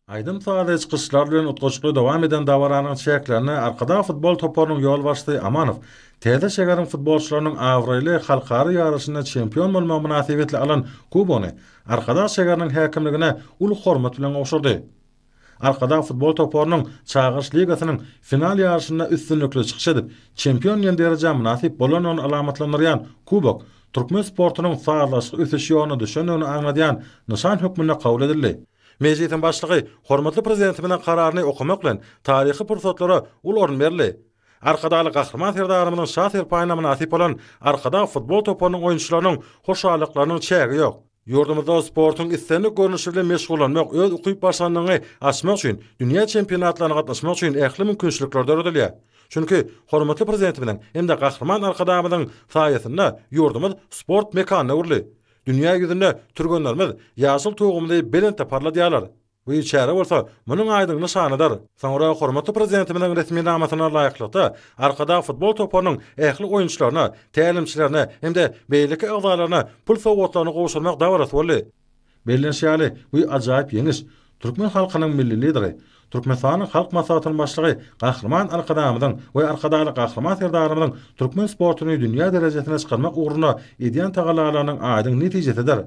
Aýdym-sazly çykyşlar bilen utgaşykly dowam eden dabaranyň çäklerinde Arkadag futbol toparynyň ýolbaşçysy Amanow Täze şäheriň futbolçylarynyň abraýly halkara ýaryşynda çempion bolmagy mynasybetli alan kubogyny Arkadag şäheriniň häkimligine uly hormat bilen gowşurdy. Arkadag futbol toparynyň Çagyryş ligasynyň final ýaryşynda üstünlikli çykyş edip, çempion diýen derejä mynasyp bolandygyny alamatlandyrýan kubok türkmen sportunyň sazlaşykly ösüş ýoluna düşendigini aňladýan nyşan hökmünde kabul edildi. Mejlisiň başlygy hormatly Prezidentimiziň Kararyny okamak bilen, taryhy pursatlara uly orun berildi. Arkadagly Gahryman Serdarymyzyň Şa serpaýyna mynasyp bolan Arkadag futbol toparynyň oýunçylarynyň hoşallyklarynyň çägi ýok. Ýurdumyzda sportuň islendik görnüşi bilen meşgullanmak, öz ukyp-başarnygyňy açmak üçin, dünýä çempionatlaryna gatnaşmak üçin ähli mümkinçilikler döredilýär. Çünki hormatly Prezidentimiziň hem-de Gahryman Arkadagymyzyň saýasynda ýurdumyz sport mekanyna öwrüldi. Dünýä ýüzünde türgenlerimiz ýaşyl tugumyzy belentde parladýarlar. Bu çäre bolsa munuň aýdyň nyşanydyr. Soňra hormatly Prezidentimiziň resminamasyna laýyklykda, Arkadag futbol toparynyň ähli oýunçylaryna, tälimçilerine hem-de beýleki agzalaryna pul sowgatlaryny gowşurmak dabarasy boldy. Bellenişi ýaly, bu ajaýyp ýeňiş türkmen halkynyň Milli Lideri, Türkmenistanyň Halk Maslahatynyň Başlygy Gahryman Arkadagymyzyň we Arkadagly Gahryman Serdarymyzyň türkmen sportuny dünýä derejesine çykarmak ugrunda edýän tagallalarynyň aýdyň netijesidir.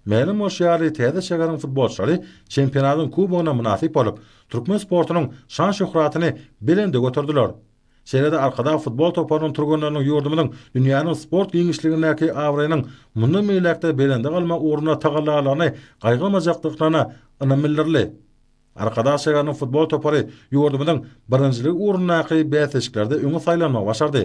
Mälim bolşy ýaly, täze şäheriň futbolçylary çempionatyň kubogyna mynasyp bolup, türkmen sportunyň şan-şöhratyny belende göterdiler. Şeýle-de Arkadag futbol toparynyň türgenleriniň ýurdumyzyň dünýäniň sport giňişligindäki abraýynyň mundan beýläk-de belende galmagy ugrunda tagallalaryny gaýgyrmajakdyklaryna ynam bildirildi. Arkadag şäheriniň futbol topary ýurdumyzyň birinjiligi ugrundaky bäsleşiklerde öňe saýlanmagy başardy.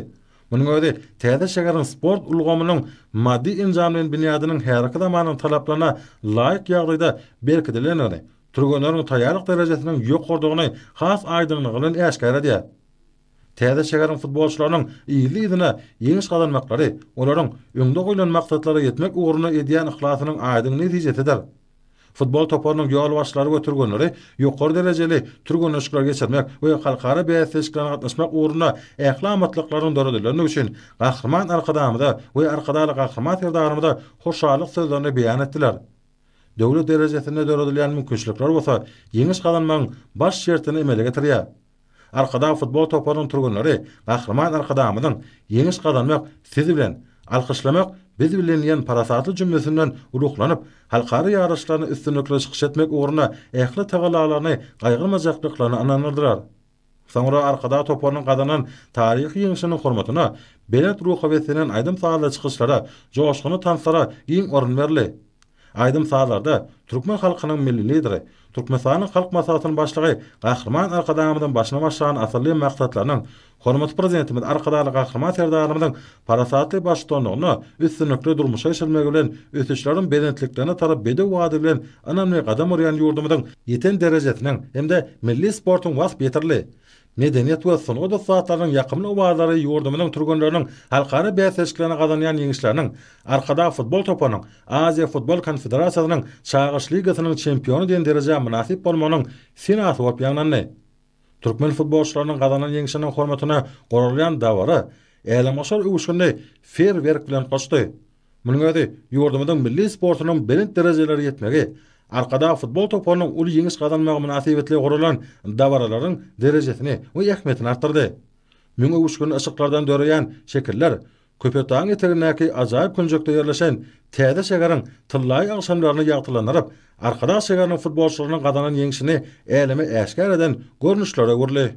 Munuň özi täze şäheriň sport ulgamynyň maddy-enjamlaýyn binýadynyň häzirki zamanyň talaplaryna laýyk ýagdaýda berkidilendigini, türgenleriň taýýarlyk derejesiniň ýokarydygyny has aýdyňlygy bilen äşgär edýär. Täze şäheriň futbolçylarynyň yzly-yzyna ýeňiş gazanmaklary olaryň öňde goýlan maksatlara ýetmek ugrunda edýän yhlasynyň aýdyň netijesidir. Futbol toparynyň ýolbaşçylary we türgenleri ýokary derejeli türgenleşikleri geçirmek we halkara bäsleşiklerine gatnaşmak ugrunda ähli amatlyklaryň döredilendigi üçin Gahryman Arkadagymyza we Arkadagly Gahryman Serdarymyza hoşallyk sözlerini beýan etdiler. Döwlet derejesinde döredilýän mümkinçilikler bolsa ýeňiş gazanmagyň baş şertini emele getirýär. Arkadag futbol toparynyň türgenleri Gahryman Arkadagymyzyň Ýeňiş gazanmak siz bilen, alkyşlamak biz bilen diýen parasatly jümlesinden ruhlanyp, halkara ýaryşlarynda üstünlikli çykyş etmek ugrunda ähli tagallalaryny gaýgyrmajakdyklaryna ynandyrdylar. Soňra Arkadag toparynyň gazanan taryhy ýeňşiniň hormatyna belent ruha beslenen aýdym-sazly çykyşlara, joşgunly tanslara giň orun berildi. Aýdym-sazlarda türkmen halkynyň Milli Lideri, Türkmenistanyň Halk Maslahatynyň Başlygy Gahryman Arkadagymyzyň başyny başlan asylly maksatlarynyň, hormatly Prezidentimiz Arkadagly Gahryman Serdarymyzyň parasatly baştutanlygynda üstünlikli durmuşa geçirilmegi bilen ösüşleriň belentliklerine tarap bedew bady bilen ynamly gadam urýan ýurdumyzyň ýeten derejesiniň hem-de milli sportuň waspy ýetirildi. Medeniýet we sungat ussatlarynyň ýakymly owazlary ýurdumyzyň türgenleriniň halkara bäsleşiklerinde gazanýan ýeňişleriniň, Arkadag futbol toparynyň Aziýa futbol konfederasiýasynyň Çagyryş ligasynyň çempiony diýen derejä mynasyp bolmagynyň senasy bolup ýaňlandy. Türkmen futbolçylarynyň gazanan ýeňşiniň hormatyna guralýan dabara älemgoşar öwüşginli feýerwerk bilen goşdy. Munuň özi ýurdumyzyň milli sportunyň belent derejelere ýetmegi, Arkadag futbol toparynyň uly ýeňiş gazanmagy mynasybetli guralan dabaralaryň derejesini we ähmiýetini artdyrdy. Müň öwüşginli yşyklardan döreýän şekiller Köpetdagyň etegindäki ajaýyp künjekde ýerleşen täze şäheriň tyllaýy agşamlaryny ýagtylandyryp, Arkadag şäheriniň futbolçylarynyň gazanan ýeňşini äleme äşgär eden görnüşlere öwrüldi.